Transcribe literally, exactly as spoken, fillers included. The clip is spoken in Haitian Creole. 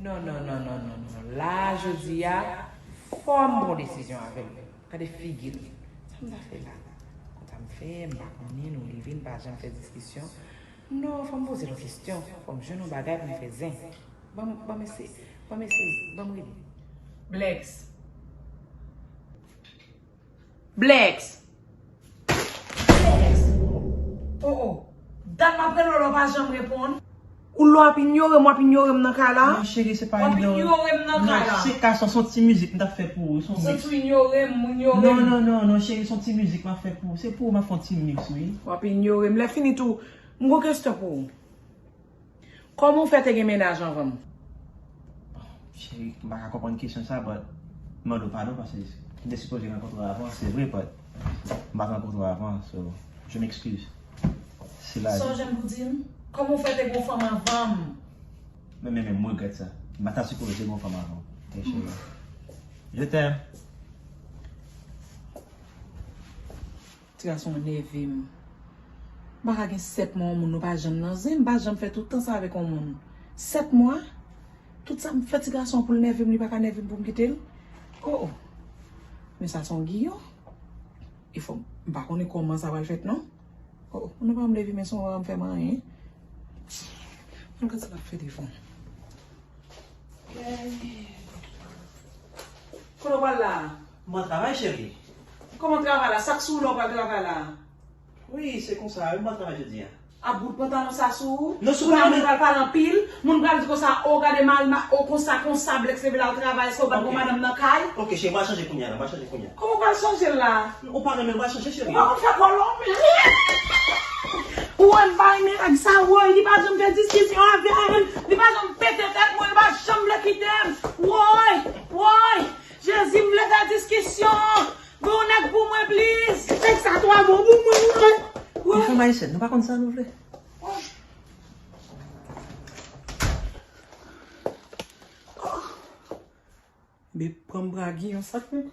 Non, non, non, non, non, non. La, jodi a, fò m pran desizyon avè l. Gade figi l. Sa m ta fè la? Konsa m fè, m pa konnen, nou leve, n pa janm fè diskisyon. Non, fò m poze l yon kesyon. Fò m jwenn yon bagay pou m fè zen. Ban m, ban m eseye, ban m eseye, ban m rele. Blex. Blex. Blex. Oh, oh. Dat m ap rele w la, w pa janm reponn. Ou lè w ap inyore m, w ap inyore m nan kay la? Non, cheri, se pa inyore. W ap inyore m nan kay la? Non, se ka, se yon ti mizik m t ap fè pou ou. Se yon mix. Se tou inyore m, ou inyore m. Non, non, non, non, cheri, se yon ti mizik m ap fè pou ou. Se pou ou m ap fè yon ti mix, wi. W ap inyore m. Lè fini tou, m gon kesyon pou ou. Kòman w fè te gen mennaj anvan m? Bon, cheri, m pa ka konprann kesyon sa, but m mande w padon paske m te sipoze rankontre w avan, se vre, but m pa t rankontre w avan, so je m'excuse. Se la. Sa w jwenn pou di m? Kòman w fè te gen yon fanm anvan m? Men, men, men, m regrèt sa. M pa ta sipoze gen yon fanm avan w. Ok, cheri. Je t'aime. Ti gason an nève m. M pa ka gen sèt mwa yon moun nou pa janm nan zen, m pa janm fè tout tan sa avèk yon moun. Sèt mwa? Tout sa m fè ti gason an pou l nève m, li pa ka nève m pou m kite l? Oh, oh. Men sa se yon giyon. E fò, m pa konnen kòman sa pral fèt non. Oh, oh. Moun nan pa janm leve men sou mwen, pa janm fè m anyen. Mwen gad sa l ap fè devan. Kote w pral la? M pral travay, cheri. Kòman travay la? Sa k sou ou la w pral travay la? Wi, se konsa, wi, m pral travay jodi a. A bout pantalon sa sou ou? Non, sou pantalon. Moun pral pale anpil, moun pral di konsa, o, gade mal, ma, o, konsa, konsa, Blex leve l al travay, èske w pa t gon madanm nan kay? Ok, cheri, m pral chanje kounye a, la, m pral chanje kounye a. Kòman w pral chanje l la? Ou pa renmen l, m pral chanje, cheri. Ou pa konn fè kòlòm? Ou wè m pa renmen nèg sa, woy, li pa janm fè diskisyon avè m, li pa janm pete tèt mwen, li pa janm vle kite m. Woy, woy, Jezi, m vle fè diskisyon. Gon nèg pou mwen, please. Nèg sa twò bon pou mwen, woy. Woy. Nou fanm ayisyèn, nou pa konn sa nou vle. Woy. Oh. Be pran m bragi yon sak, men.